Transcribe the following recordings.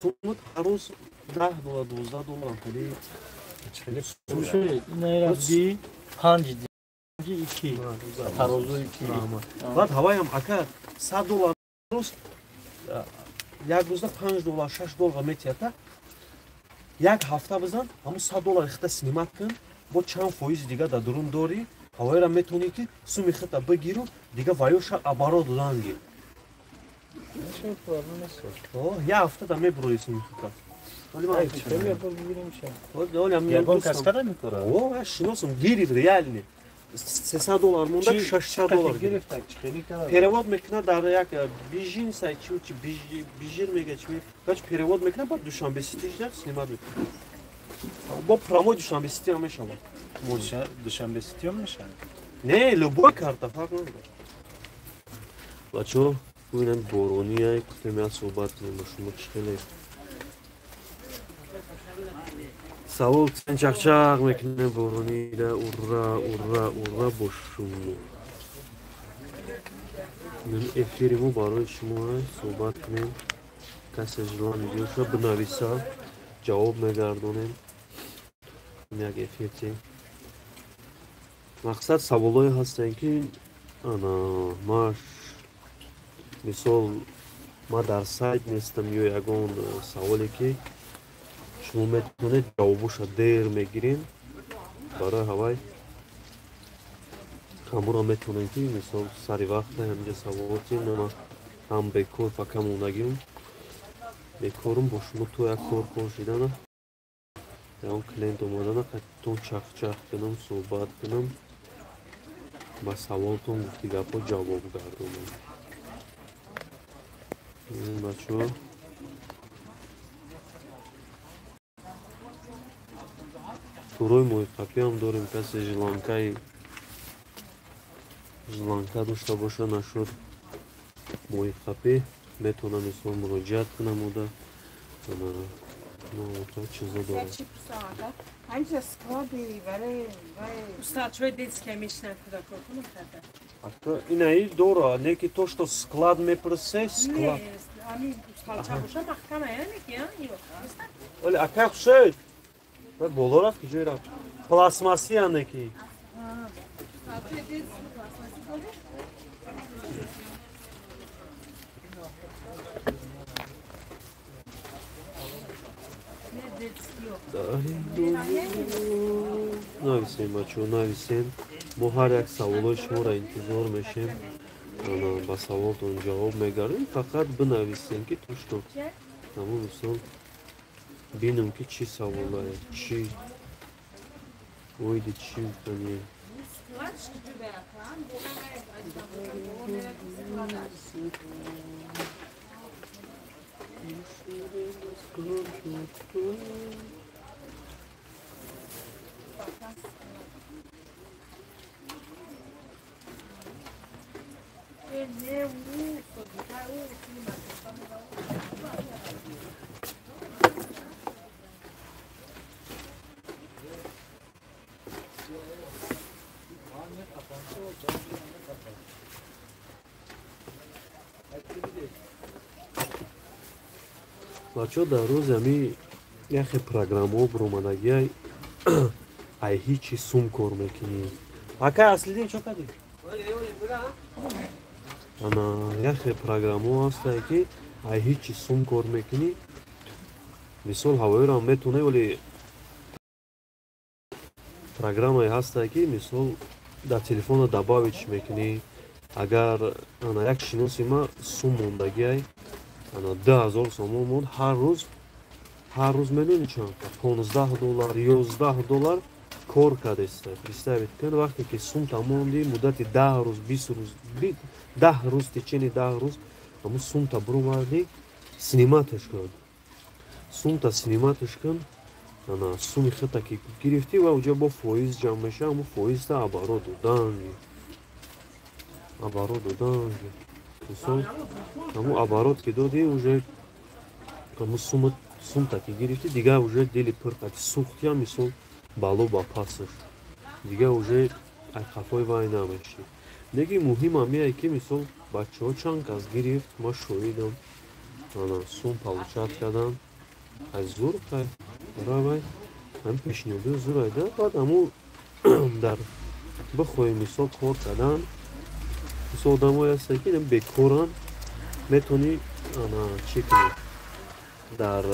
Сумут ҳар рӯз 10 доллар, 12 доллар хеле. Рафти панҷ ики тарозу ики. Баъд ҳаваям ака 100 доллар рӯз як рӯзда 5 доллар, 6 доллар метиҳад. Як ҳафта бизан, ҳамун 100 доллари хита снимат кун, бо чанд фоизи дига дар дурун дорӣ, ҳавояра метавонӣ ки суми хита бигиру дига ваёша оборот додан гир. Як ҳафта да мебурои суми хита. Шиносум гирифт реально. 300 доллар монда 600 доллар перевод мекунад дар як бижин сай чи бижир мега чи гач перевод мекунад, баъд Душанбе Сити жда снимат мекунад. Бо прямой Душанбе Сити ҳам мешавад. Душанбе Сити ҳам мешавад? Не, любой карта фарқ надорад. Бачо, бубинед борония, гуфтем як суҳбат кунем бо шумо чӣ хеле савол чақчақ мекунем боронида. Ура, ура, ура бо шумо. Эфири мо барои шумо суҳбат кунем. Касе желание дошта бинависа, ҷавоб мегардонем. Як эфирти. Мақсад саволое ҳастанд ки ана ма мисол ма дар сайт нестам ё ягон саволе ки шумо метавонед ҷавобоша дер мегирем, барои ҳавай ҳамуро метавонем ки мисол сари вақта ҳаминҷа саволоти ма ҳам бекор фака мондагим, бекорум бо шумо то як кор кор шидана, ягон клиент омадана қаттон чахчах кунам, суҳбат кунам, ба саволтон гуфти гапҳо ҷавоб гардонам. Бачаҳо, турои моҳиқапиам дорем, касе желанка дошта боша нашуд моҳиқапӣ метавонам мисол муроҷиат кунам уда. Чизо дорам. Инаи дора, не ки то что склад мепурсе, склад. Оле, ака хушед. Боло рафт, ки ҷой рафт? Пластмасси яне ки. Нависем, бачаҳо, нависем. Мо ҳар як саволои шуморо интизор мешем. Ба саволтон ҷавоб мегардем. Фақат бинависем ки то что ҳамун мисол бинам ки чӣ саволае, чӣ оиди чӣ гуфтанӣ. Бачаҳо, дар рӯзи ҳами яхе программаҳо буромадагиай, ай ҳичи сум кор мекунӣ. Ака Аслидин чо кардӣ? Ана яхе программаҳо ҳастае ки ай ҳичи сум кор мекунӣ. Мисол ҳавоиро ҳам метавонӣ, вале программае ҳастае ки мисол дар телефона добавить мекунӣ. Агар ана як шиноси ма сум мондагиай, ана 2000 сомон монд, ҳар рӯз медонӣ чанд? 15 доллар, 11 доллар кор кардеста. Представить кун, вақте ки сум тамомди, муддати 10 рӯз, 20 рӯз, 10 рӯз, течени 10 рӯз ҳамун сумта буромадӣ, сниматаш кун. Сумта сниматаш кун, ана суми хита ки гирифтӣ ва уҷа бо фоиз ҷамъ мешава, ҳамун фоизта оборот додан. Оборот додан. Мисол ҳамун оборот ки додӣ, уже ҳамун сумта ки гирифтӣ, дига уже дили пир қати сӯхтиам, мисол бало ба пасаш. Дига уже ай қафои вай намешӣ. Лекин муҳим ҳамияе ки мисол бачаҳо чанд кас гирифт, ман шоҳидам. Ана сум получать кардам. Аз зур хай баравай ҳамин пешниҳоди зур айда. Баъд ҳаму дар бихоҳем мисол кор кардан, мисол одамое ҳастанд ки бекоранд, метавонӣ ана чӣ кунӣ дар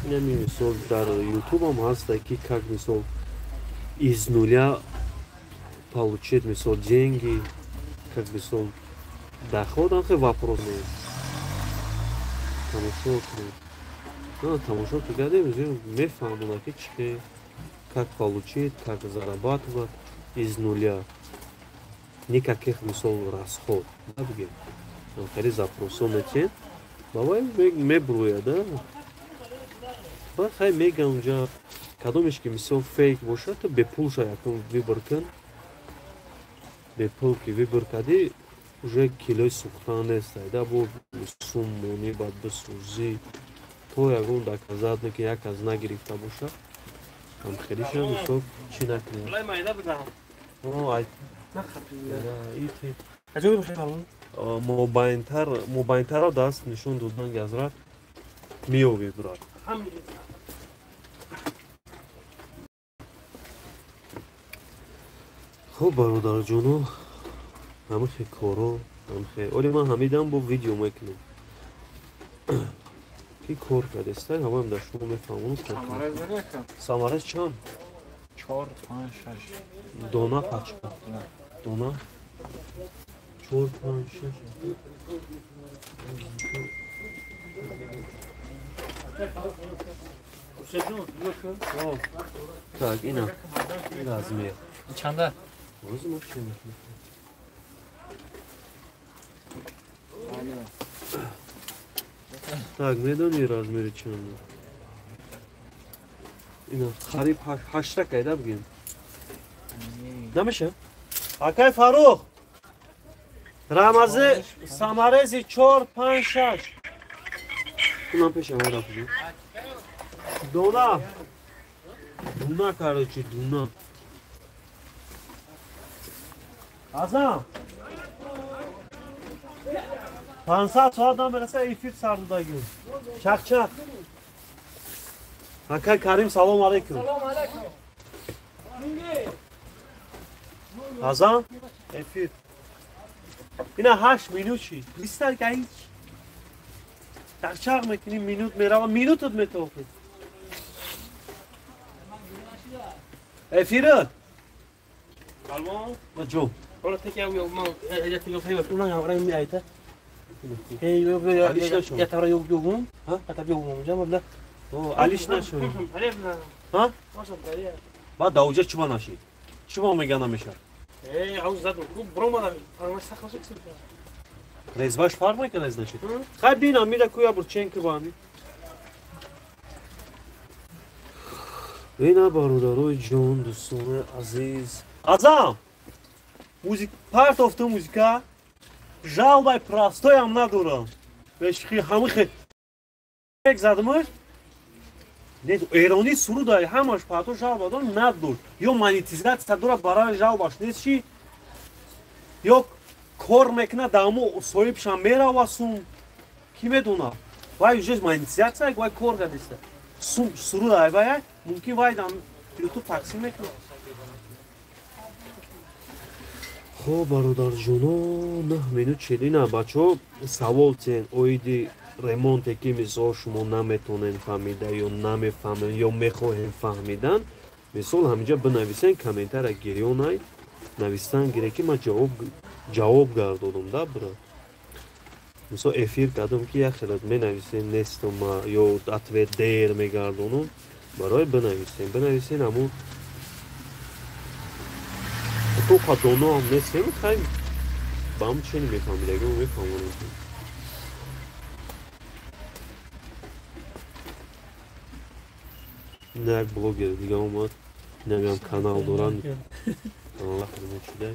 инами мисол дар ютубам ҳаста ки как мисол из нуля получить мисол деньги, как мисол доход, ам вопрос тамошо кунед. Тамошо ки кардем, мефаҳмонад ки чӣ как получить, как зарабатывать из нуля, никаких мисол расход бигем. Хеле запросо метиҳед, бавай мебурӯяд. Баъд хай мегам унҷа кадомеш ки мисол фейк бошад, ту бепулша якум выбор кун. Бепул ки выбор кардӣ, уже килои сӯхтан нест, айда бо сум монӣ, баъд бисӯзӣ то ягон доказать ки як кас нагирифта бошад. Ҳамхелиша мисол чӣ накунем. Мобайнтарро даст нишон додан газрат меёбӣ, брат. Хуб, бародарҷоно, ҳамихе коро, ҳамихе оли ман ҳамидам бо видео мекунам ки кор кардеста, ҳамаам дар шумо мефаҳмонам. Самарез чанд? 4, 5, 6 дона пачка дона 4, 5, 6. Так, ина размер чанда? Так, медони размери чанда? Ина қариб ҳашта кайда бигем. Намеша? Акай Фарух! Рамазе Самарези 4, 5, 6. Унам пеша рафтем. Дона. Дуна, короче, дуна. Азам! 500 соат намераса эфир сар додагим. Чақ-чақ. Акай Карим, салом алейкум. Салом алейкум. Азам, эфир. Ина 8 минут шид. Бистар ка ҳеч. Чақ-чақ мекунӣ, минут мерава, минутат метофӣ. Эфират. Салом. Ҷо. Ҳоло теки ма я Я тавра ёгум. Ха? Я тавра ёгум унҷа мабла. Алиш нашуд. Ҳа? Баъд даоҷа чуба нашид? Чуба мега намешад? Э, ҳавз задум. Ку бромада фармаш сахт нашуд. Резваш фарқ мекунад, значит. Хай бинам, мида куя бурченки бами. Ина бародарои ҷон, дӯстони азиз. Азам! Музик партофту музика. Жалбай простоям надорам. Бешхи ҳамихе задмаш. Не, эрони сурудай ҳамаш парто жалба дор надор. Ё монетизатсия дора барои жалбаш нест чи? Ё кор мекунад дамо соҳибшам мерава сум. Ки медонад? Вай уже монетизатсия, вай кор кардиста. Сум сурудай вай мумкин вай дам YouTube тақсим мекунад. Хоб, бародарҷоно, 9 минут шид. Ина бачаҳо савол тиҳен оиди ремонте ки мисол шумо наметонен фаҳмида ё намефаҳмен ё мехоҳем фаҳмидан, мисол ҳаминҷа бинависен, комментария гирёнай навистан гире ки ман ҷавоб гардодум да бра. Мисол эфир кардам ки як хелат менависем нестум ё ответ дер мегардонум, барои бинависем, бинависен ҳамун то қадоно ҳам нестем, хай ба ҳам чени мефаҳмидагӣ мефаҳмонем. Ина як блогер дига омад, инамиам канал доранд. Канала хизмат шуда.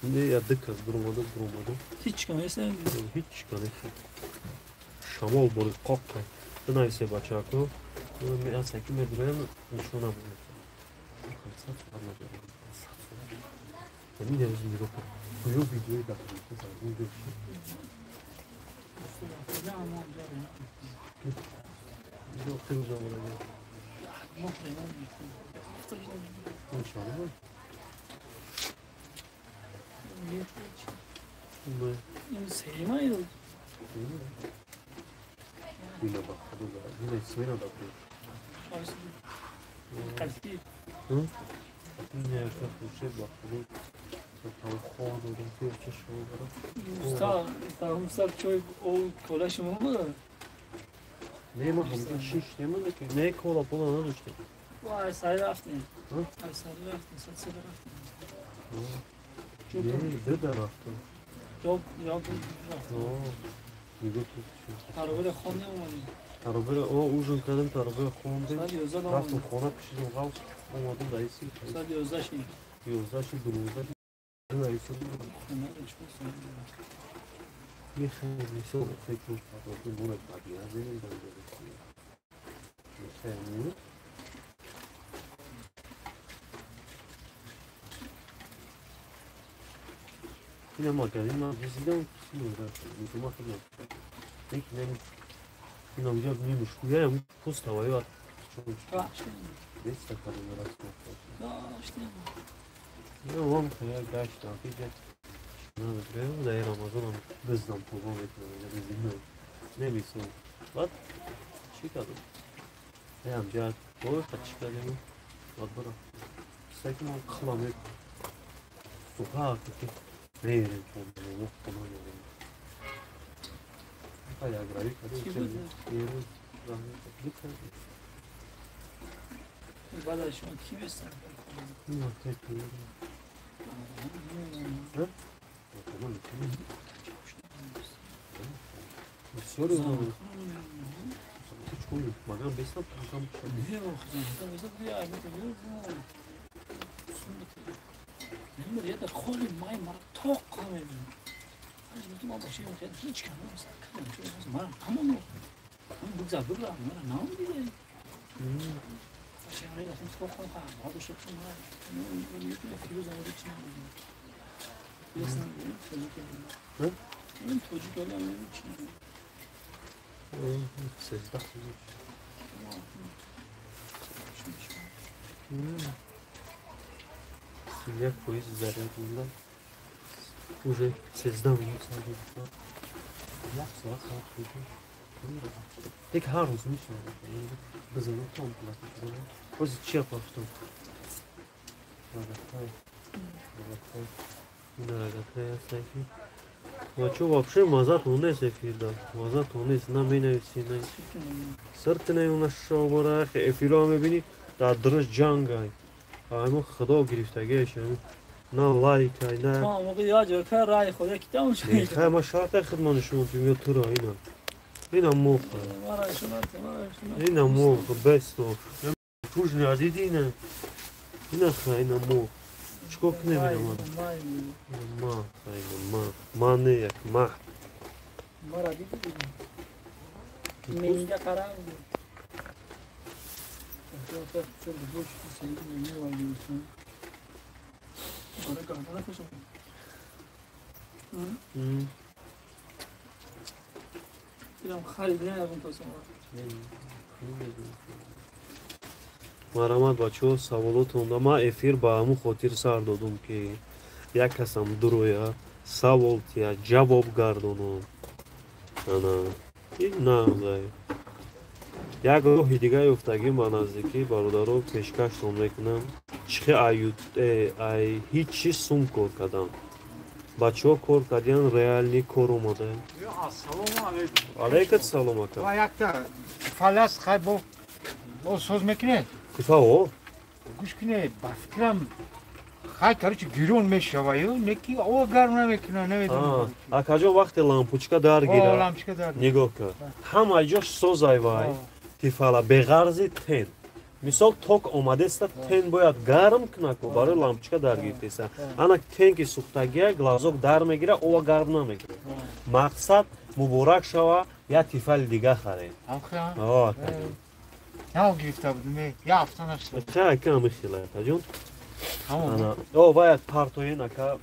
Не, я ду кас буромада, буромада. Ҳеч кам нест? Ҳеч кам нест. Шамол борид қоқ кай. Бинависе бачако. Ки медураям нишона буд. Не, ма ҳамда шиш немонда ки не кола пола надоштем. Вай, сари рафтем. Сари рафтем, сари рафтем. Не, ду рафтем. Ҷоб рафтем. Нигоҳ кун. Таробери хон омадем. Таробери, о, ужин кардем, таробери хондем. Рафтем хона, пишидем ғавс, омадем дар иси. Соат 11 шид. 11 шид, 12 шид. Дар иси. Мисол фикр кардам, мора табиат мехаем. Ина магазин ман дидам, мисол худам. Лекин ина унҷа мемушкуям, пуст ҳавои беста кардам раст. Ина вам хая гашт афиҷа. Надо, дар Рамазонам биздам туба мекунам, немисом. Баъд чӣ кардам? Ҳамҷа бояд чӣ кардем? Баъд бара. Саки ман қила мекунам. Суха ки мерем хона, хона мерем. Як рави кардем. Берун раҳмат. Баъд аз шумо кӣ бестан? Бисёр магам бестам кам Як поїзд заряд уже 13 минут. Як ҳар рӯз мешавад. Бизанам там платить. Боз чия пафтум. Бачо вообще мазатон нест эфирда. Мазатон нест, на менависи, на сирт не у нашобара, эфиро мебини, дар дурш ҷангай. Ама худо гирифтагиаш на лайк, на то موقع یا جوکر رای خدا کی تموم شد. خیر ما شرط خدمت شما تیم تو را اینا. اینا موقع. اینا موقع بس توش ندیدی اینا. اینا خیر اینا موقع. چیکار کنیم اینا ما؟ ما اینا ما ما نه یک ما. ما را دیدی؟ میگه قرار بود. Марҳамат бачаҳо, саволотонда ман эфир ба ҳамун хотир сар додум, ки як касам дуроя савол тия ҷавоб гардонам. Ана ин нағзай. Як роҳи дига ёфтагӣ ба наздикӣ бародаро пешкаштон мекунам. Чихе ай ҳеҷ чиз сум кор кардам. Бачаҳо кор кардиян, реални кор омада. Ассалому алайкум. Алайкум салом ака. Ва якта фалас хай бо соз мекунед? Кифа о? Гӯш кунед, ба фикрам хай короче гирон мешаваю, неки о гарм намекунад, намедонам. Акаҷон, вақте лампочка дар гира. Лампочка дар. Нигоҳ кар. Ҳама ҷош созай вай. Тифала беғарзи тен. Мисол ток омадеста, тен бояд гарм кунаку барои лампочка дар гирифтеса. Ана тен ки сӯхтагия, глазок дар мегира, ова гарм намегира. Мақсад муборак шава, я тифали дига харед. Нав гирифта будем, я ҳафта нашуда. Хай ака ҳамин хела акаҷон. Ана, о вай партоен ака,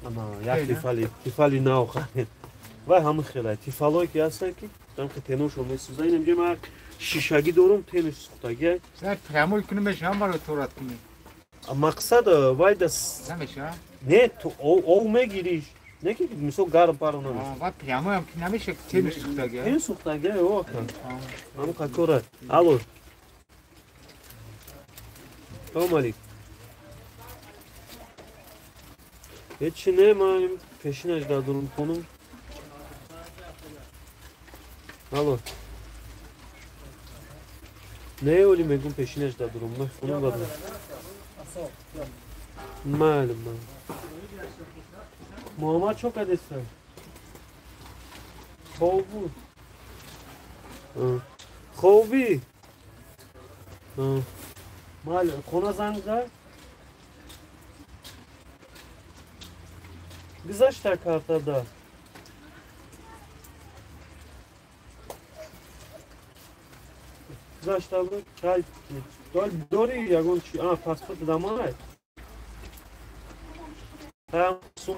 ана як тифали, тифали нав харед. Вай ҳамин хела тифалое ки ҳастанд ки Там ки теношон месӯза. Инам ҷа ман шишагӣ дорум, тенуш сӯхтагӣ. Сар прямой кунӣ мешавам барои торат кунӣ. Мақсад вай да намешава? Не, ту ов мегириш. Не ки мисол гарм паро намешава. Ва прямой ҳам ки намеша, тенуш сӯхтагӣ. Тен сӯхтагӣ, о ака. Ҳамон какора. Алло. Салом алейкум. Ҳечи не, ман пешинаш дар дурум хонум. Алло. Не, оли мегум пешинаш дар дурум, ман хонум дадум. Майли, майли. Муҳаммад чо кардеста? Хоб буд. Хобӣ? Майли, хона занг зад? Гузашта картада. Гузашта буд, чай дори ягон чи, паспорт дамай. Сум.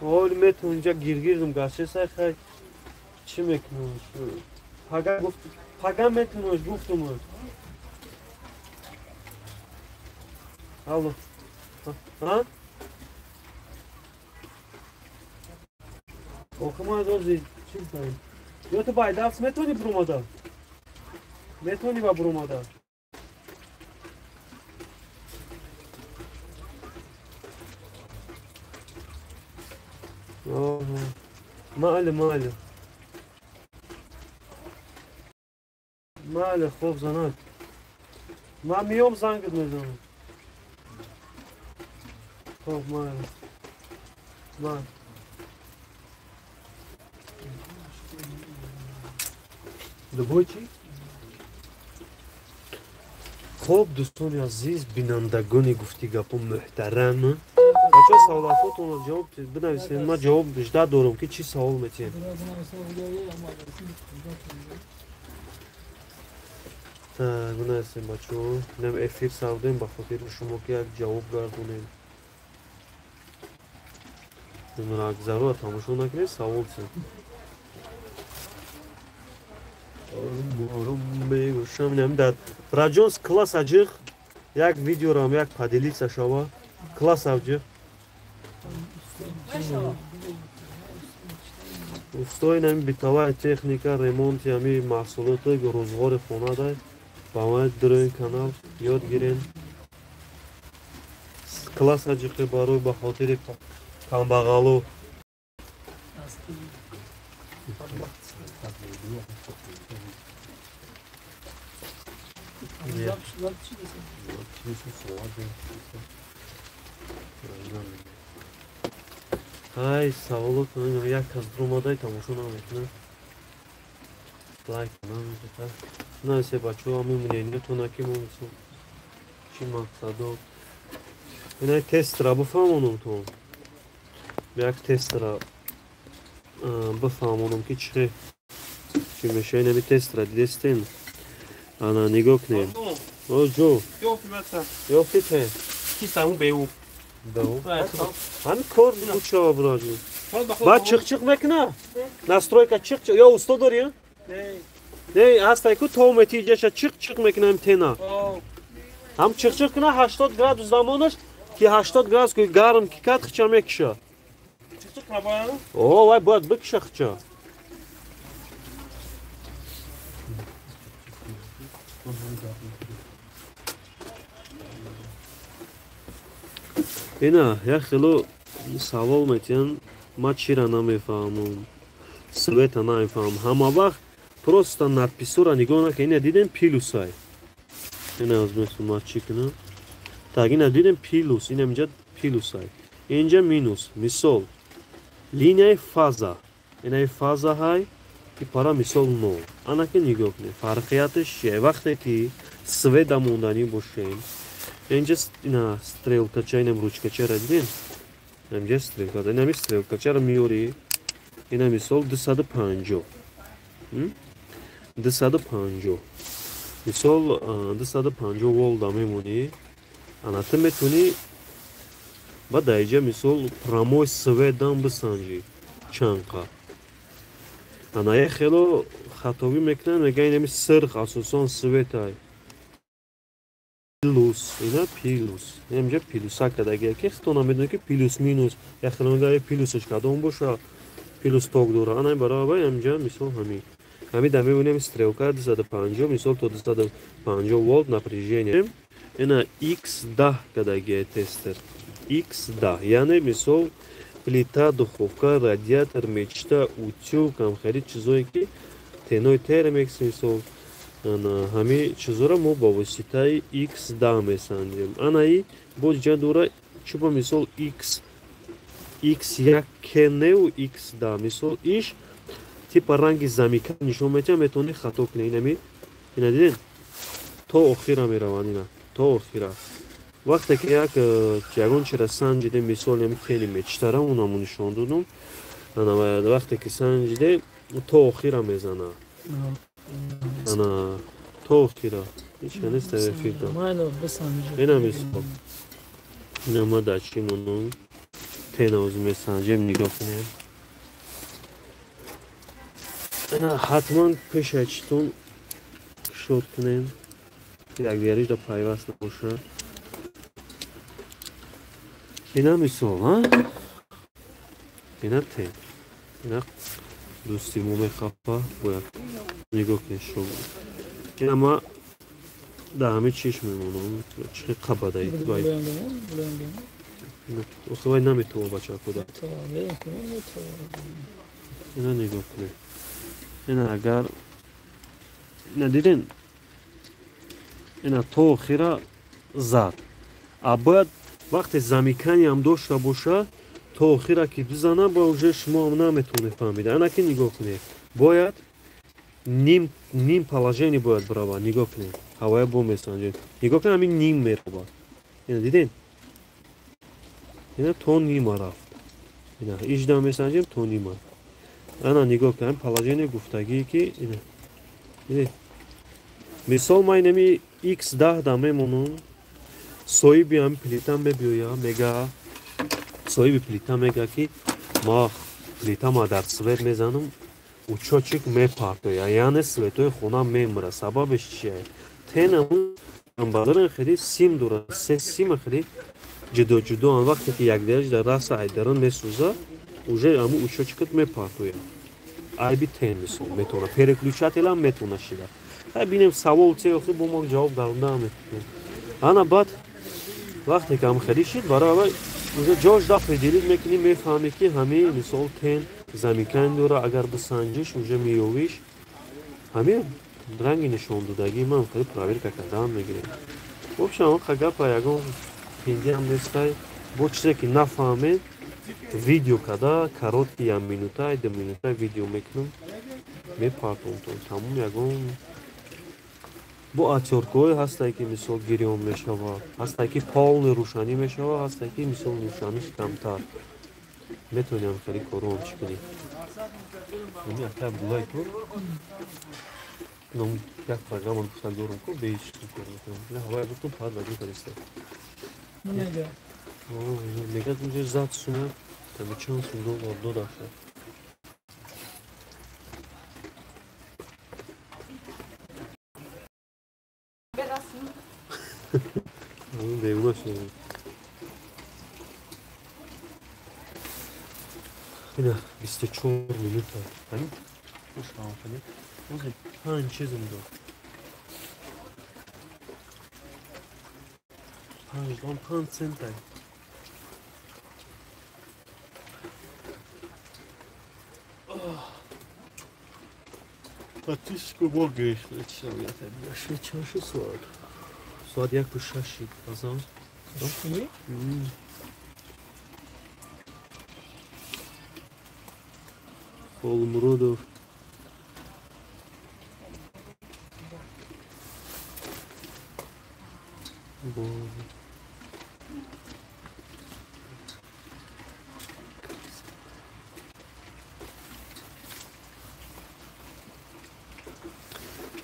Ҳол метавон инҷа гиргирдум гаштесай, хай чӣ мекунам? Пага гуфт, пага метавонаш гуфтум. Алло. А? Охи ман ози чӣ гуфтам? Ё ту байдарс метавонӣ бурумада? Метавонӣ ба бурумада? Майли, майли. Майли, хоб занак. Ман миём зангат мезанам. Хоб, майли. Майли. Любой чӣ? Хоб, дӯстони азиз, бинандагони гуфти гапо муҳтарам. Бачаҳо, саволатотонро ҷавоб бинависед. Ман ҷавоб жда дорам ки чӣ савол метиҳем. Так, бинависем бачаҳо. Инам эфир савдем ба хотири шумо ки як ҷавоб гардонем. Зарурат тамошо накунед, савол тиҳем. Раҷонс класс аҷиқ як видеорам як поделиться шава. Класс аҷиқ. Устои нами битавая техника, ремонти ами маҳсулоти рӯзғори хона дай. Ба ман дурӯин канал ёд гирен. Класс аҷиқи барои ба хотири камбағалу. Ай, саволотон як кас дуромадай тамошо намекунад. Лайк намекунад. Насе бачаҳо, ҳамин мнениятона ки мо мисол чӣ мақсадо. Инай тестра бифаҳмонам то. Як тестра бифаҳмонам ки чӣ мешава. Инами тестра дидестен. Ана нигоҳ кунед. О ҷо. Ёфти те. Кисаму беу. Ҳамин кор бучава бираҷон. Баъд чиқ-чиқ мекуна? Настройка чиқ-чиқ. Ё усто дорӣ? Не, ҳастай ку то мети иҷаша чиқ-чиқ мекуна ҳам тена. Ҳам чиқ-чиқ куна 80 градус замонаш ки 80 градус ки гарм ки кад хича мекиша. Чиқ-чиқ набояд? О, вай бояд бикиша хича. Ина, як хело савол метиҳанд, ман чира намефаҳмам, света намефаҳмам. Ҳама вақт просто надписора нигоҳ накун. Ина дидем плюсай. Ина аз мисол ман чӣ кунам? Так, ина дидем плюс, ина инҷа плюсай. Инҷа минус. Мисол, линияи фаза. Инаи фаза ҳай, ки пара мисол 0. Ана ки нигоҳ кунед, фарқияташ чие? Вақте ки света монданӣ бошем, инҷа ина стрелкача, инам ручкачаро дидем? Инҷа стрелка, инами стрелкачаро меёрӣ. Ина мисол 250. 250. Мисол 250 волта мемонӣ. Ана ту метавонӣ ба дар инҷа мисол прямой свет дам бисанҷӣ. Чанқа. Ана як хело хатогӣ мекунанд, мегӯянд инами сирх асосан светай. Плюс, ина плюс. Инҷа плюса кардагия ки худтон намедонед ки плюс минус. Як хело мегӯянд плюсаш кадом боша, плюс ток дора. Ана баробар инҷа мисол ҳамин. Ҳамин дар мебинем стрелка 250, мисол то 250 волт напряжение. Ина X10 кардагия тестер. X10, яъне мисол плита, духовка, радиатор, мечта, утюг, ҳамхели чизое ки тенои термекс мисол ҳамин чизоро мо ба воситаи X10 месанҷем. Ана и боз ҷа дора чуба мисол X X1 кнеу X10 мисол иш типа ранги замика нишон медиҳад, метавонӣ хато кунӣ. Инами ина дидед то охира мераванд, ина то охира. Вақте ки як ягон чира санҷидем, мисол ям тени мечтара унаму нишон додум. Ана вақте ки санҷидем то охира мезана. Ана то охира. Ҳеч нест эфирда. Ина мисол. Ина ма дар чӣ монам? Тена оз месанҷем, нигоҳ кунем. Ина ҳатман пеша читон шод кунем. Якдигариш да пайваст набошад. Ина мисол, ҳа? Ина тен. Ина дӯсти мо мехапа, бояд нигоҳ кунед шумо. Ина ма дар ҳамин чиш мемонам. Чӣ қабадаи вай. Охи вай наметавон бачакуда. Ина нигоҳ кунед. Ина агар ина диден ина то охира зад. А бояд вақте замиканиам дошта боша, то охира ки бизана, ба уже шумо наметавонед фаҳмида. Ана ки нигоҳ кунед. Бояд ним положение бояд бирава. Нигоҳ кунед. Ҳавоя бо месанҷед. Нигоҳ кунед, ҳамин ним мерава. Ина диден? Ина то нима рафт. Ина ижда месанҷем то нима. Ана нигоҳ кунед, положение гуфтагие ки ина. Дидед? Мисол ман инами X10 да мемонам. Соҳиби ҳамин плита мебиёя, мега соҳиби плита мега ки ма плита ма дар свет мезанам, учочик мепартоя, яъне светои хона мемира. Сабабеш чие? Тенамун базаран хеле сим дора, се сима хеле ҷудо ҷудоан. Вақте ки якдигараш дар раса айдаран месӯза, уже ҳамун учочикат мепартоя. Айби тен мисол метавона, переключателам метавона шида. Ҳай бинем савол це охир бо мо ҷавоб даронда наметавонем. Ана баъд вақте ки ҳам хеле шид, барои уже ҷош да определить мекунӣ, мефаҳмӣ ки ҳамин мисол тен замикан дора, агар бисанҷиш уже меёвиш. Ҳамин ранги нишондодагӣ ман хеле проверка кардан мегирем. Вообще он гапа ягон ҳиндиам нестай. Бо чизе ки нафаҳмед, видео када, короткий як минута, ду минута видео мекунам, мепартонтон. Тамом ягон бо отёркаҳое ҳастае ки мисол гирён мешавад, ҳастае ки полный рӯшанӣ мешавад, ҳастае ки мисол рӯшаниш камтар. Метавонем хеле корҳоам чӣ кунем. Ами ака Абдуллай ку ном як программа гуфтан дорам ку беҳеҷ кор мекунам. Ина ҳавая гуфтум фақат ваҷин кардиста. Мегӯяд инҷо зад сума, таби чанд сум доллар додаша. Бегуна шуд. Ина 24 минута. Ҳамин? Панҷ чизм дод. 5 дон 5 центай. Подписку бо гирифт. Чанд шуд соат? Соат 1:06 шид. Азан? Холмуродов.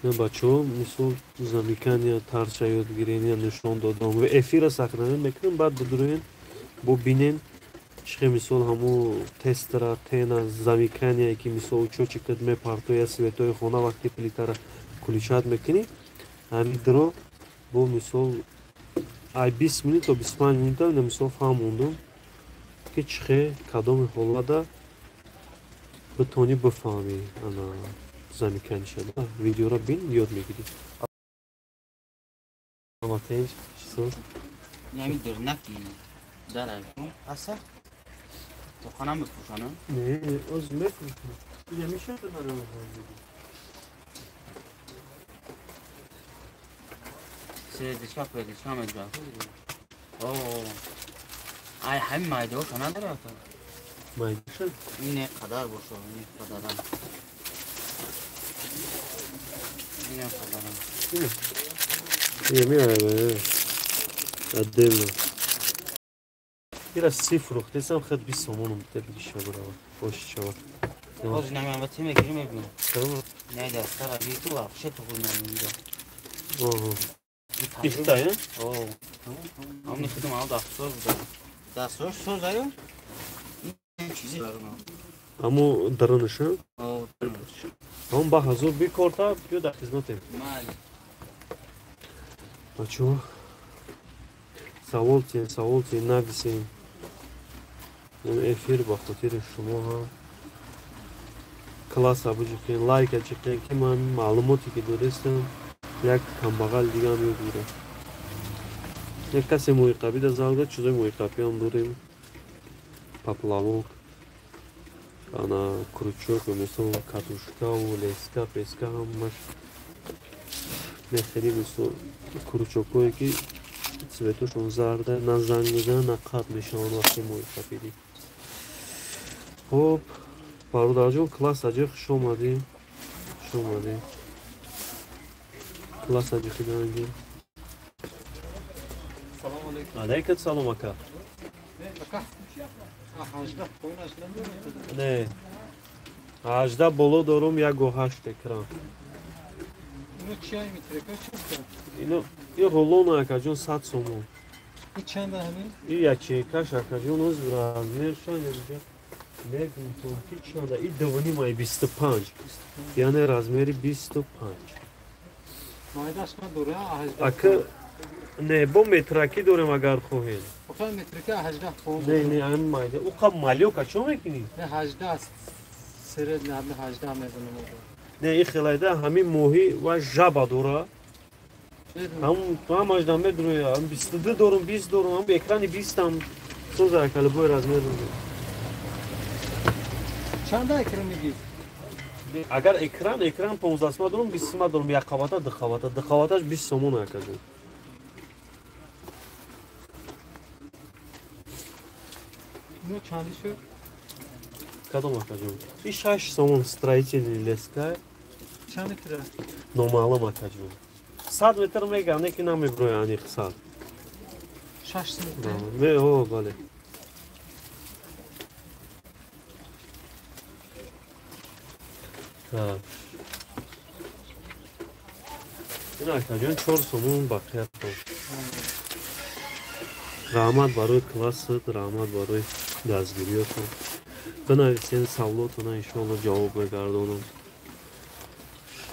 Бачаҳо мисол замикания тарча ёд гирен, я нишон додам ва эфира сохранен мекунем, баъд бидуроен бо бинен Чихе мисол ҳаму тестера, тена, замикание ки мисол учётчикат мепартоя светои хона вақти плитара включать мекунӣ, ҳамин дро бо мисол ай 20 минут то 25 минута ина мисол фаҳмондум ки чихе кадоми ҳолата битонӣ бифаҳмӣ ана замикание шада. Видеоро бин, ёд мегирӣ. Аматенҷ чизо? Ями дурнаки дар аса то хона мефурӯшанд? Не, оз мефурӯшанд. Ина мешавад барои сердечка пелечка медра. О, ай ҳамин майдаҳоша надорад? Майдаша? Ин қадар бошад, ин қадарам. Ин қадарам. Ин меояд, отдельно. Ира си фурӯхтесам, хед 20 сомонум бите бигиша бурава. Боши чава. Боз намеам ти мегири мебинам. Не дастара би ту вообще ту худ намегира. Оҳо. Ихта, э? О. Амни худам ал дастсоз буда. Дастсоз соз аю? Чизи барам. Аму дарунаша? О. Ам ба ҳазур би корта биё дар хизматем. Майли. Бачо савол тиен, савол тиен, нависем. Эфир ба хотири шумо ҳам. Класса биҷиқен, лайка ҷиқен, ки ман маълумоте ки дорестам як камбағал дигаам ёд гирам. Як касе моҳиқабида занг зад, чизои моҳиқабиам дорем. Поплавок, ана крючок, мисол катушкаву леска, песка ҳамаш мехелӣ мисол крючокҳое ки цветошон зарда, на занг мезанад, на қатъ мешаванд вақти моҳиқабидӣ. Хоб, бародарҷон, класс аҷи хуш омадӣ. Хуш омадӣ. Класс аҷи хиданги. Алейкум салом, ака. Не. 18 боло дорум, 1.8 экран. Ино ин рулона акаҷон 100 сомон. Ин ячейкаш акаҷон оз размерша инҷа мегум ки чанда и 2.5 ай 25. Яъне размери 25. Ака не бо метракӣ дорем агар хоҳед. Не, не, ам майда. Уқа малёка чо мекунӣ? Не, ин хелайда ҳамин моҳӣ ва жаба дора. Ҳам 18 медроя, ҳам 22 дорум, 20 дорум, ҳам экрани 20 ам соза акали бой размер дорум. Чанда экран мегӣ? Агар экран 15 сма дорум, 20 сма дорум, як қабата, ду қабата, ду қабаташ 20 сомон акаҷон. Ино чанди шуд? Кадом акаҷон? И 6 сомон строительный леска. Чанд метр? Номаълум акаҷон. 100 метр мегам, не ки намеброя аниқ 100. 6 метр? Не, о, бале. Так. Ин акаҷон 4 сомон бақиятон. Раҳмат барои классат, раҳмат барои дастгириётон. Бинависен саволотона, иншоалло ҷавоб мегардонам.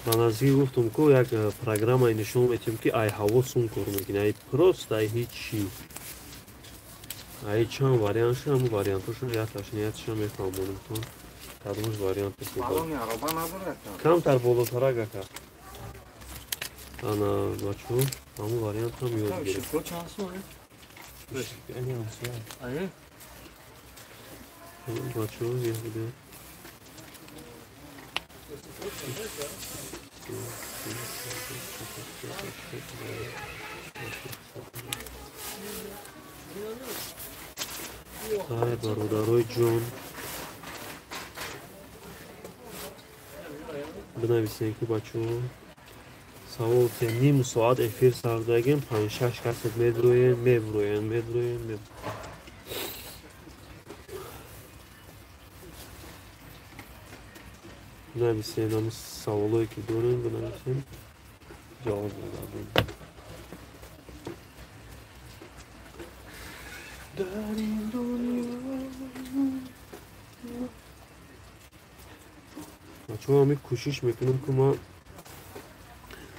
Ба наздикӣ гуфтум ку як программае нишон метиҳем ки ай ҳаво сум кор мекунӣ, ай просто ай ҳеҷ чӣ. Ай чанд вариант шуд, ҳамун вариантошон якаш нияташа мефаҳмонам. Кадомаш вариант камтар болотарак ака. Ана бачо, ҳамун вариантам ёд гирифт. Бачо, ёд Ай, бародарои ҷон, бинависем ки бачаҳо савол те ним соат эфир сардагем, 5-6 касет медроем, меброем, медроем. Бинависем ҳамин саволое ки дорем, бинависем, ҷавоб мегардонем. Дар ин дунё Бачаҳо, ҳами кӯшиш мекунам, ки ман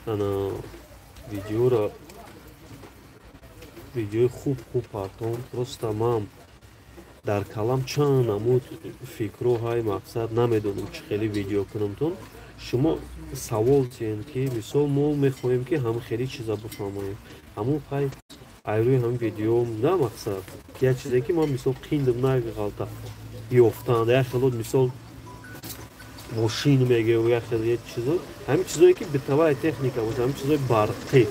ана видеоро, видеои хуб хуб партом. Просто ман дар калам чанд намуд фикрҳо ҳай, мақсад намедонам чӣ хеле видео кунамтон. Шумо савол тиҳен, ки мисол мо мехоҳем, ки ҳам хеле чиза бифаҳмоем, ҳамун хай айрӯи ҳам видео да мақсад як чизе ки ман мисол қиндам нағалта ёфтанд, як хело мисол мошин мегӯ, як хело як чизо, ҳамин чизое ки бытовая техника боша, ҳамин чизои барқӣ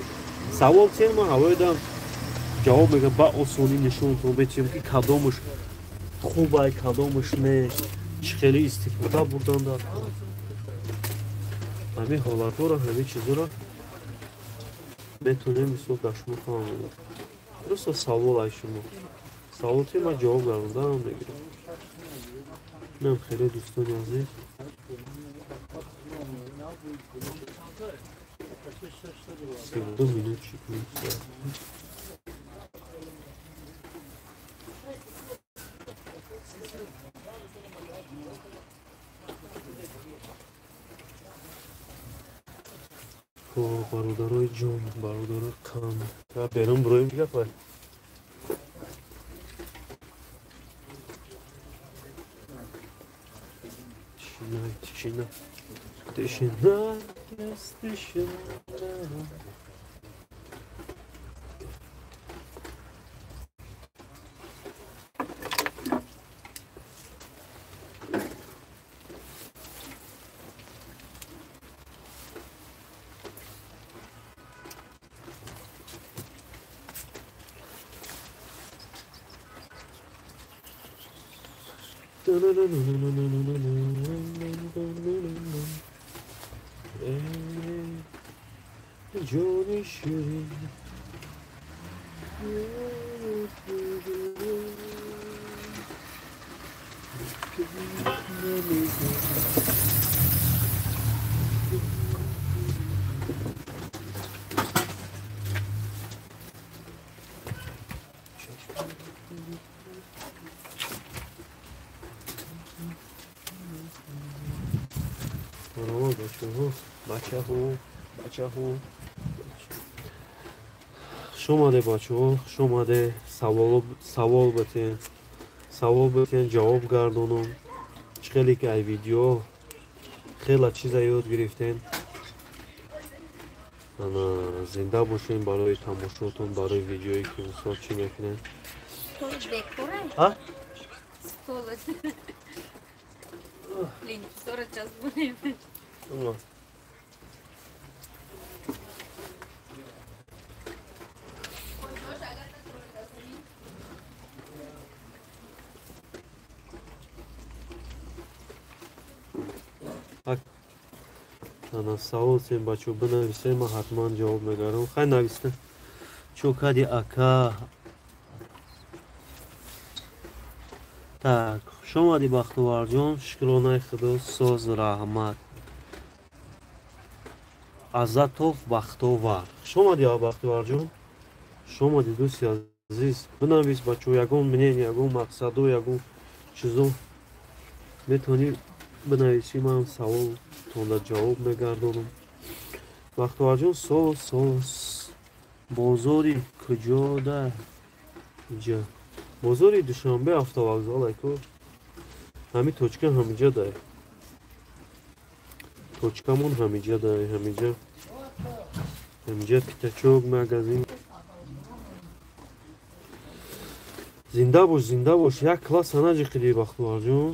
савол тиҳен, ман ҳавоидам ҷавоб мегӯям, ба осонӣ нишонтон метиҳем, ки кадомаш хубай, кадомаш не, чӣ хеле истифода бурдан дар ҳамин ҳолатҳоро, ҳамин чизоро метавонем мисол дар шумо фаҳмонем. Просто савол ай шумо савол ти, ман ҷавоб гардондаам мегирам. Инам хеле, дӯстони азиз. 32 минут чӣ. Хоб, бародарои ҷон, бародарои кам, берун бироем, гапай. Тишина, тишина, тишина, тишина. Ҷони ширин. Бачаҳо, бачаҳо, бачаҳо, хуш омаде, бачаҳо, хуш омаде. Савол битен, савол битен, ҷавоб гардонам. Чӣ хеле ки ай видео хела чиза ёд гирифтен. Ана зинда бошем барои тамошотон, барои видеое ки мисол чӣ мекунем. А? Ана савол сен, бачо, бинависем, ман ҳатман ҷавоб мегардам. Хай, нависта. Чо кади, ака? Так, хуш омадӣ, Бахтоварҷон. Шукронаи худо, соз, раҳмат. Азатов Бахтовар, хуш омадӣ, Бахтоварҷон, хуш омадӣ, дӯсти азиз. Бинавис, бачо, ягон мнение, ягон мақсадо, ягон чизо метавонӣ бинависӣ, ман саволтонда ҷавоб мегардонам. Бахтоварҷон, соз, соз. Бозори куҷода? Иҷа бозори Душанбе, автовокзал айко, ҳами точка ҳамиҷа дай, точкамон ҳамиҷа дай, ҳамиҷа, ҳамиҷа пятачок магазин. Зинда бош, зинда бош. Як класс наҷиқиди, Бахтоварҷон,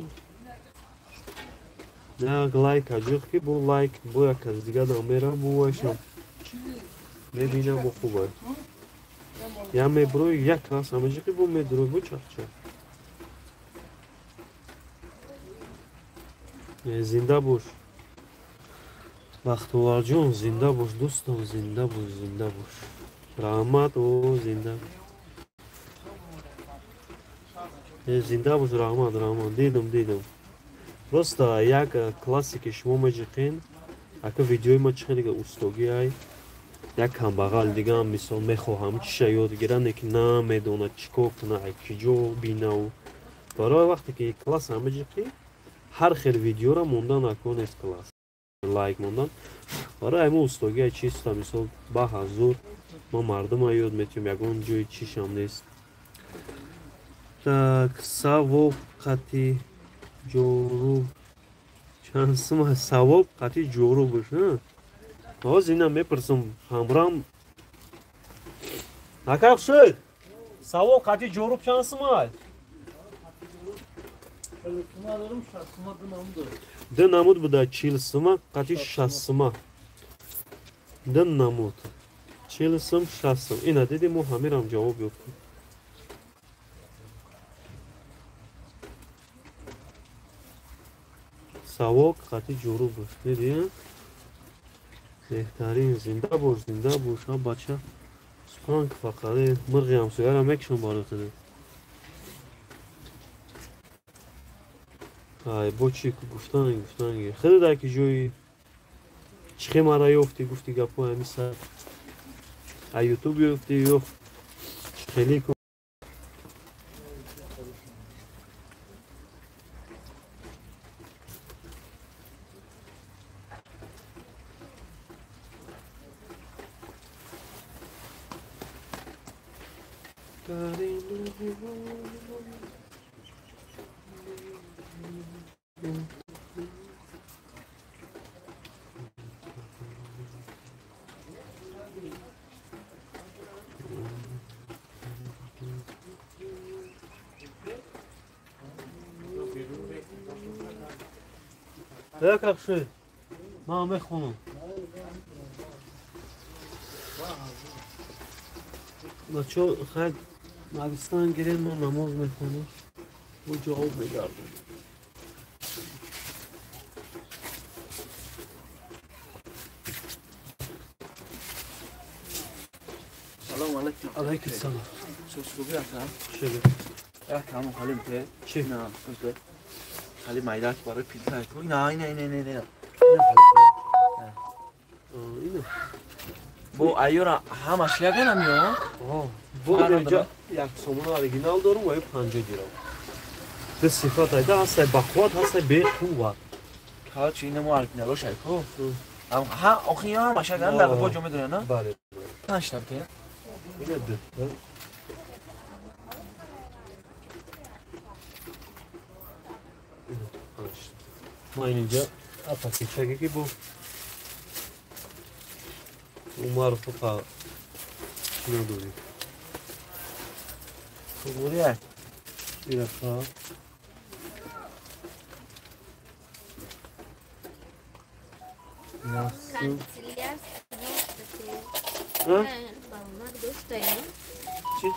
як лайк аҷиқ, ки бо лайк бо як кас дига дам мерам, бо вайшам мебинам, бо хубай я меброи, як класс ҳамаҷиқи, бо медурой, бо чахча. Зинда бош, Бахтоварҷон, зинда бош, дӯстам, зинда бош, зинда бош, раҳмат. О, зинда, зинда бош, раҳмат, раҳмат. Дидам, дидам. Просто як классики шумо меҷиқен, ака, видеои ма чӣ хеле устогӣ ай, як камбағал дигаам мисол мехоҳам чиша ёд гирам, лекин намедонад чӣ кор куна, ай киҷо бинаву. Барои вақте ки класс ҳамаҷиқӣ, Ҳар хел видеора мондан аконест класс. Лайк мондан. Барои мо устогия чиста мисол ба ҳазур ма мардума ёд метиҳем, ягон ҷои чишам нест. Так, савоб қати ҷоруб чанд сума? Савоб қати ҷорубш, ҳозир инам мепурсам ҳамрам. Ака шуд. Савоб қати ҷоруб чанд сума? Ду намуд буда, 40 сума қати 60 сума. Ду намуд. 40 сум, 60 сум. Ина диди мо ҳамирам ҷавоб ёфтем. Савоб қати ҷоруб. Диди? Беҳтарин, зинда бош, зинда бош, ҳа бача. Сухан фақат мирғи ҳамсояро мекушам барои худат. Ай, бо чӣ гуфтан, гуфтан. Хеле дар ки ҷои чихе мара ёфтӣ, гуфти гапҳои ҳамин сар. А ютуб ёфтӣ ё хеле ку. Якакши, ман мехонам. Бачо, хай навистан гирем, мо намоз мехонем. Бо ҷавоб мегардем. Салом алейкум. Алейкум салом. Сосруби ака. Чӣ? Як ҳамон халим те. Чӣ? На, сосруби. Хали майдак барои пилта. На, на, на, на, на. Ина. Бо айёра ҳамаш ягонам ё? Бо инҷа як сомона оригинал дорум ва 50 дирам. Ду сифат айда ҳастай бақувват, ҳастай беқувват. Короче, ина мо оригиналош айко. Ҳа, охи ҳамаш ягон дар бо ҷо медонӣ, на? Бале. Панҷ та бите. Ина ду. Ма инҷа апакичаге ки бо Умар фуқа надорем. Фуғурия. Ирақа. Чӣ?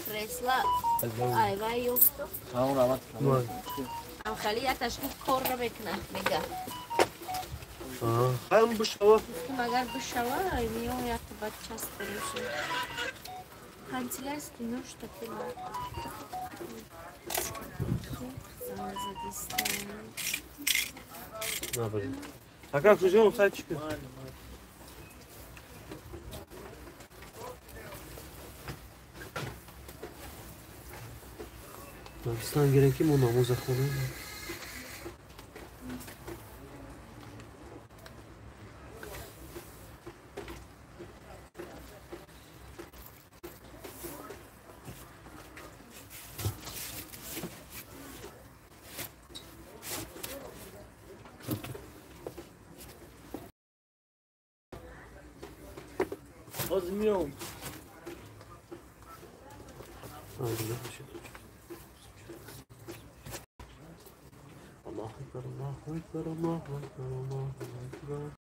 Кресла айва ёфту. Ҳамон равад. Ам хали яташ кор намекунад, мега. Хаям бишава. Магар бишава, миён як бад часто мешавад. Канцелярский нож такой. Набери. А как ждем садчика? Навистан гирем ки мо намоза хонем. Возьмем. Аллаху акбар, Аллаху акбар, Аллаху акбар, Аллаху акбар.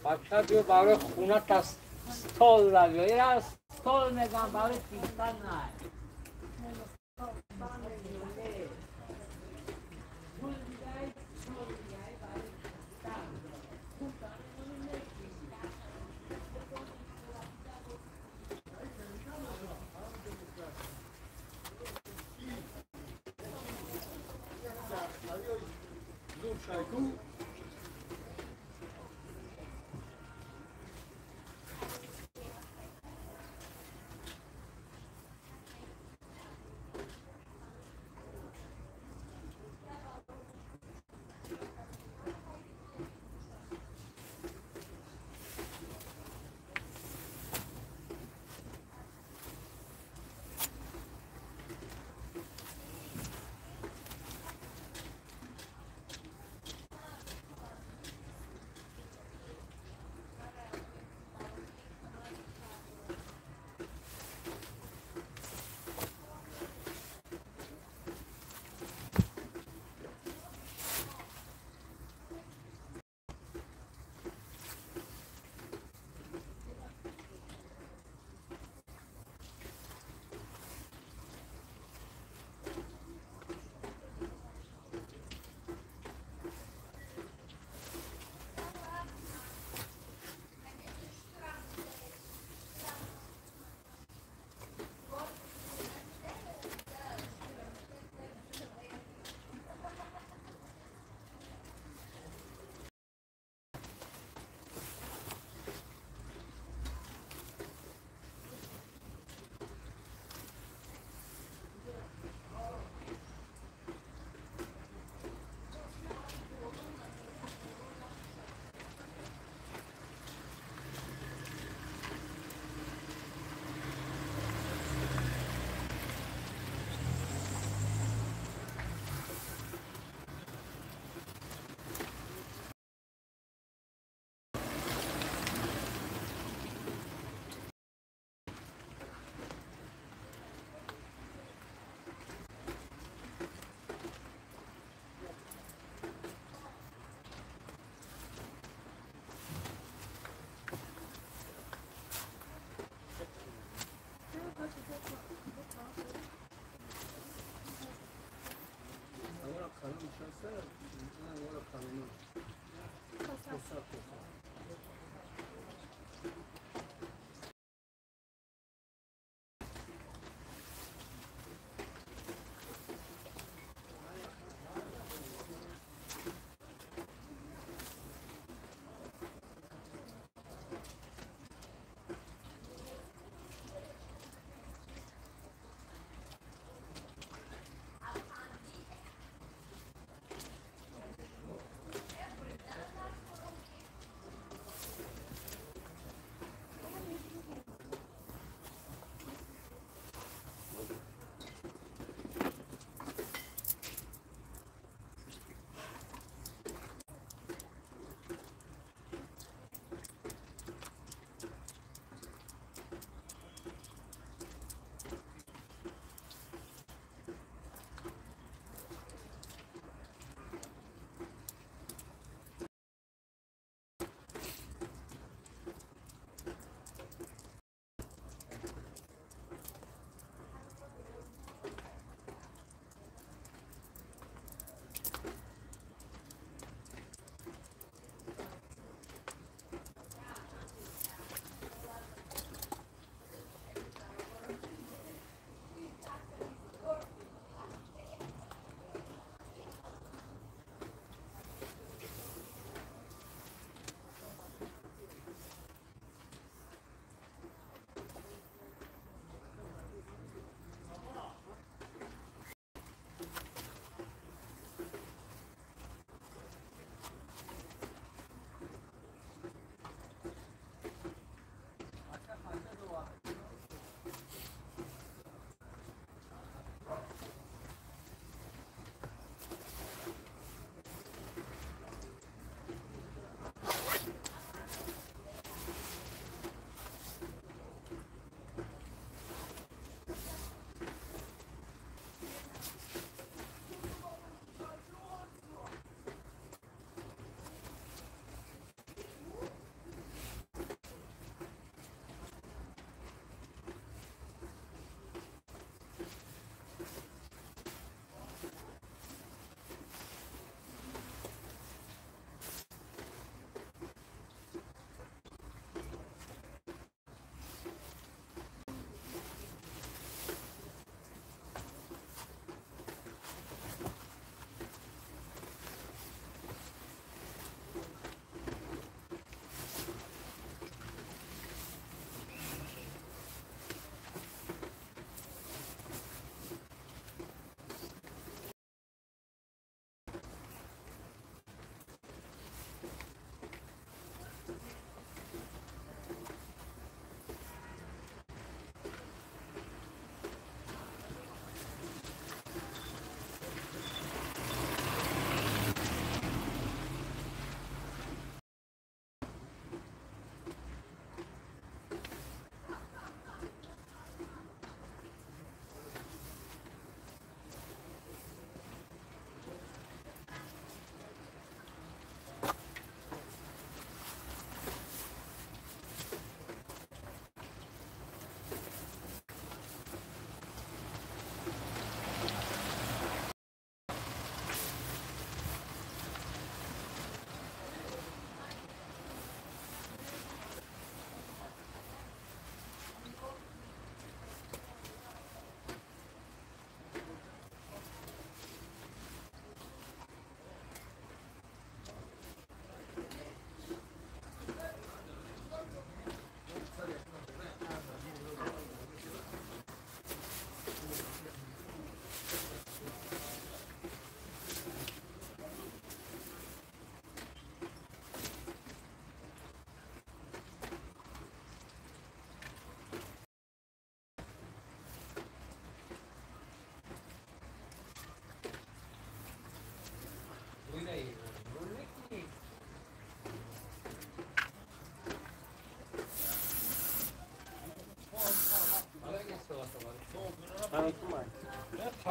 بچه بیا برای خونه تا ستول را بیا این ستول میگم برای پیستن نه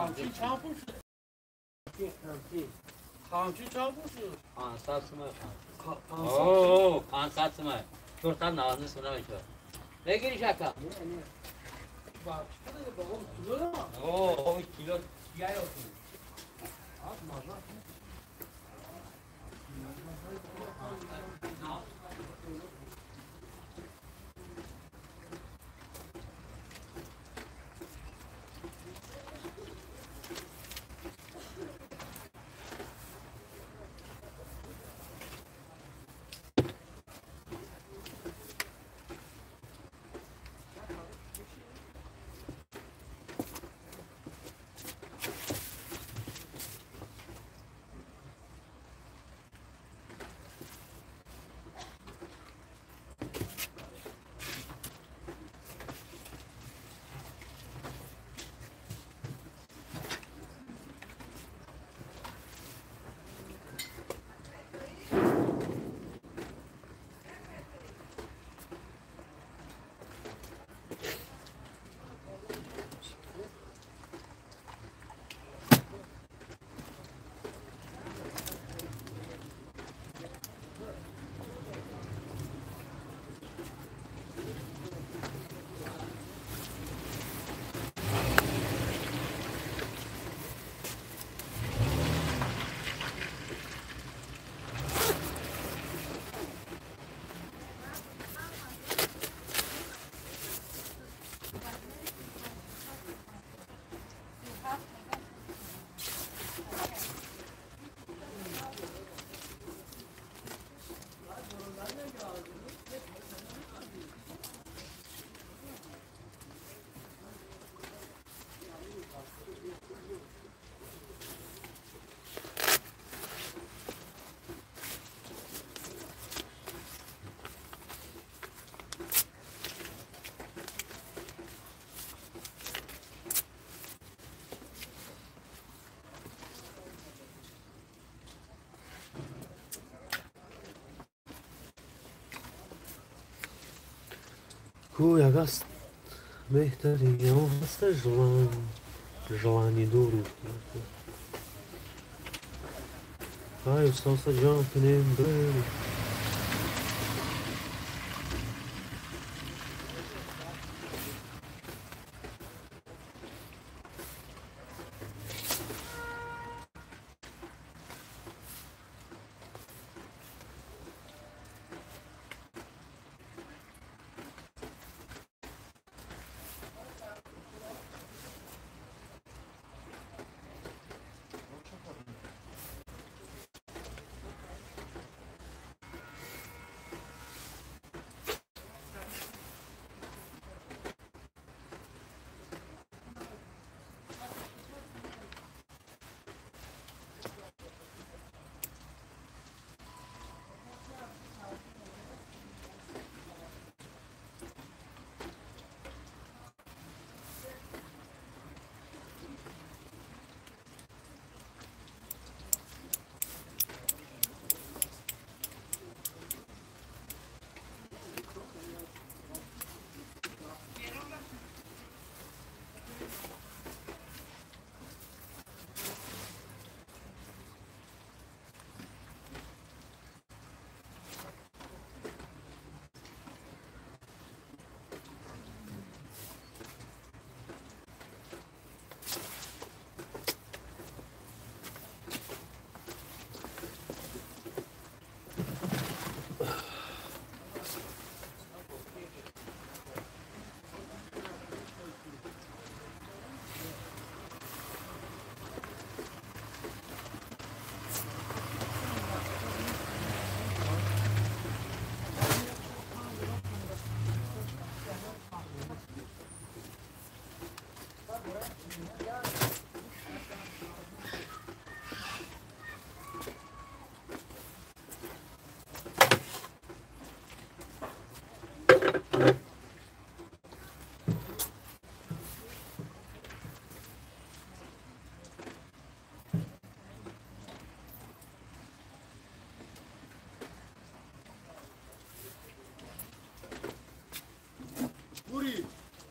Қамчи чанд пул шуд? Қамчи чанд пул шуд? 500 сомон. О, 500 сомон. 499 сомон мешавад. Мегириш ака? О, кило чия ёфтӣ? Ку ягаст меҳтарин ҳаста желанидору. Ай, устоса ҷон кунем бирем.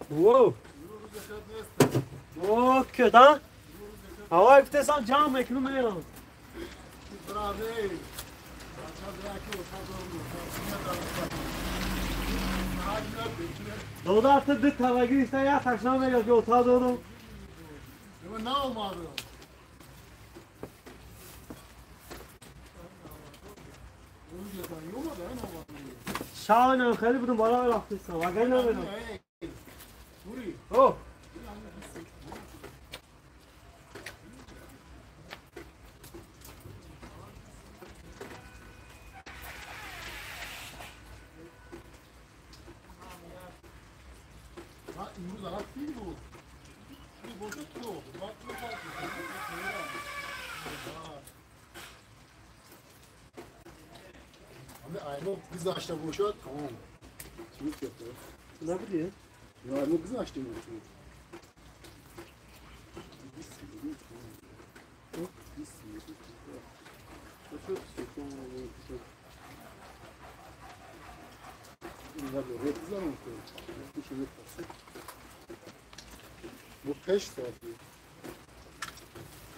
Воу! О, кеда? Ҳавай гуфтесам ҷамъ мекунам мерам. Додар ту ду тава гирифта як таш намегӯяд ки ота дорам. Шавнам хеле будам бала рафтистам. Агар намедонам. О! گذشته باشد تمام. چی میگه؟ نبودی؟ نه ما گذشته باشد. Bu 5 saat.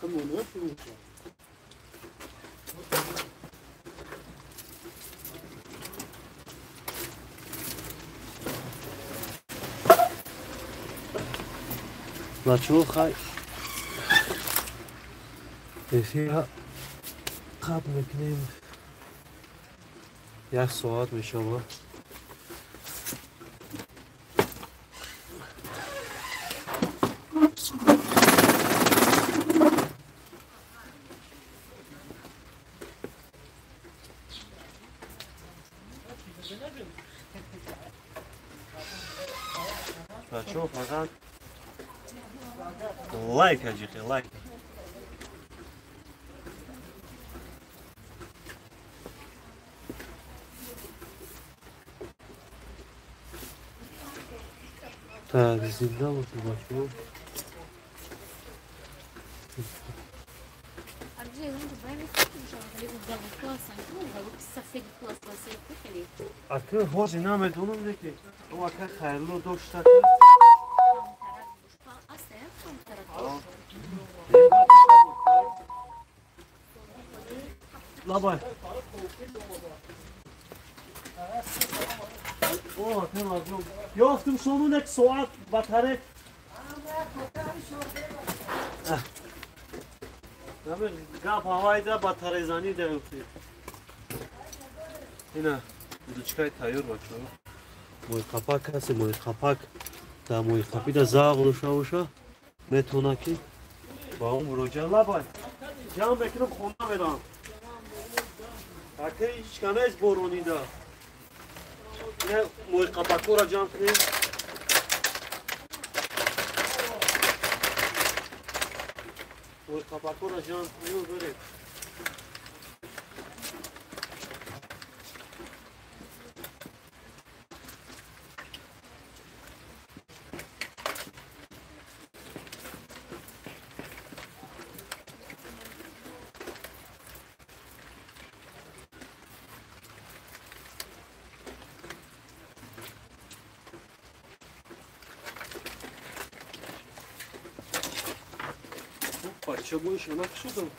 Tam onu yapıyorum. Бачаҳо хай эфира қабл мекунем. Як соат мешавад. Бачаҳо фақат лайк аҷиқи лайк. Так, зинда бошед бачаҳо. Ака ҳозир намедонам ки ӯ ака хайрло дошта. Лабай. О, темазлум. Ёфтум сонун як соат батаре. Наме гап ҳавайда батарезанӣ даёфтӣ. Ина, удочкаи тайёр бачаҳо. Мӯйқапак ҳаст, мӯйқапак дар мӯйқапида зағ дошта боша, метавона ки ба он муроҷиат. Лабай. Ҷамъ мекунам хона мерам. Ака ҳеч канаест боронида. Ина мӯйқапакҳоро ҷамъ кунем. Мӯйқапакҳоро ҷамъ кунем барем. Бача боиша накшудам.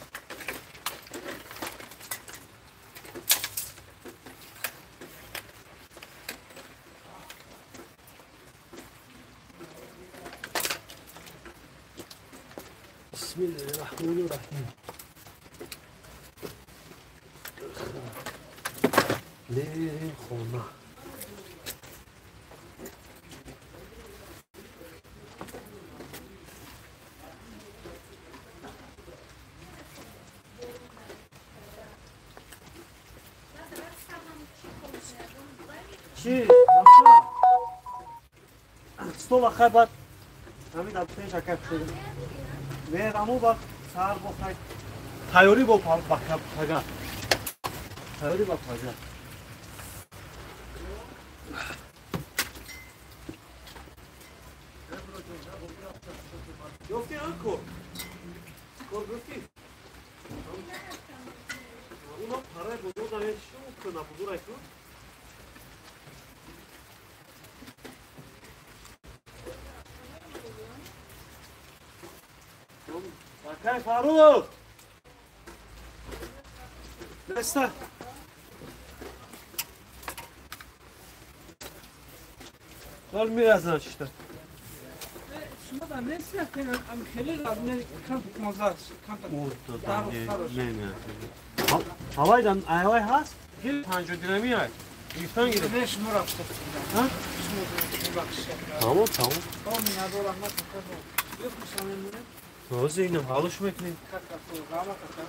Бисмиллаҳи раҳмони раҳим. Мерем хона. Чи? Стола хай бад ҳамин дар пеш акай шуд. Мераму бад сар бо хай тайёрӣ бо пага. Тайёрӣ ба пага. Ёфти ан кор? Кор гуфтӣ? Уна парай бозор дар чӣ кунад? Бузурай кун? Акай Фарух! Неста? Дор миразан чита. Шумо да нест ам хеле не кам мозаш кам Не, не. Ҳавай дан ҳавай ҳаст? Гир 50 дирами ай. Гирифтан гирифт. Не шумо рафта. Ҳа? Шумо бахшиш. Тамом, тамом. То минадор раҳмат кардам. Бихушам мемонем. Ҳозир инам ҳалш мекунем. Раҳмат кардам.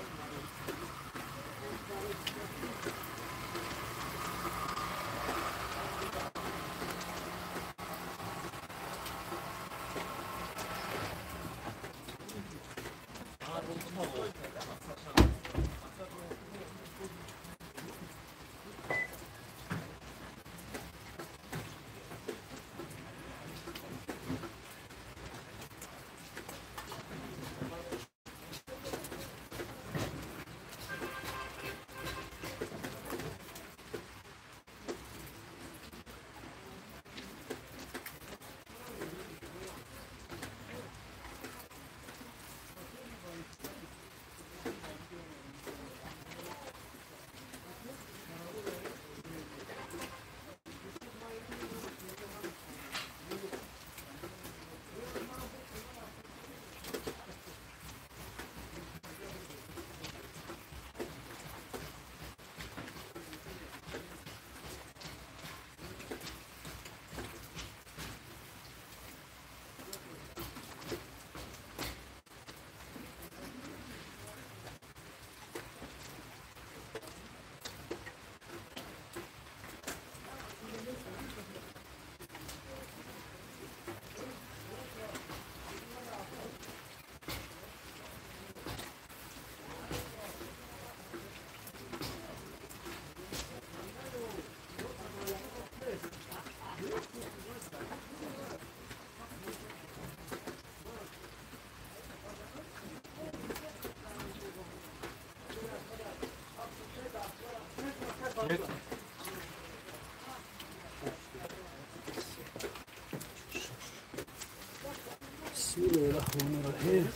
Бисмиллоҳир-раҳмонир-раҳим.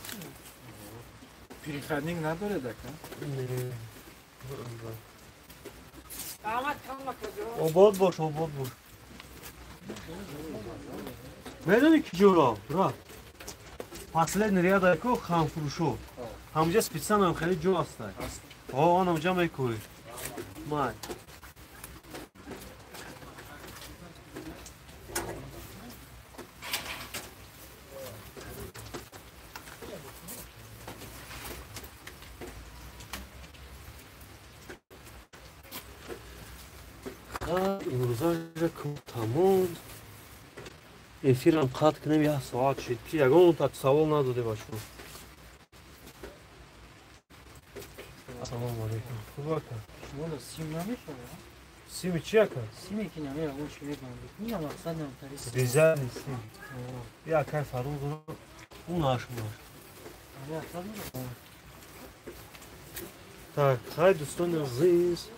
Переходник надоред ака? Не. Раҳмат кам кардам. Обод бош, обод бош. Медони ки ҷоро? Бра. Последний ряд ку хамфурӯшо. Ҳамҷа специально хеле ҷо ҳастай. О, он ҳамҷа мекӯи. Май. Имрӯза тамом. Эфирам қатъ кунем, як соат шид, ки ягон та савол надоде ба шумо. Ассалому алайкум. Хуб ака? Шумо сим намешавад? Сими чи ака? Симе ки намея, он чи мебандед. Ина мақсад намтари сим. Дизайни сим. Я акай Фарух дорам. Ун аш маш. Так, хай дӯстони азиз.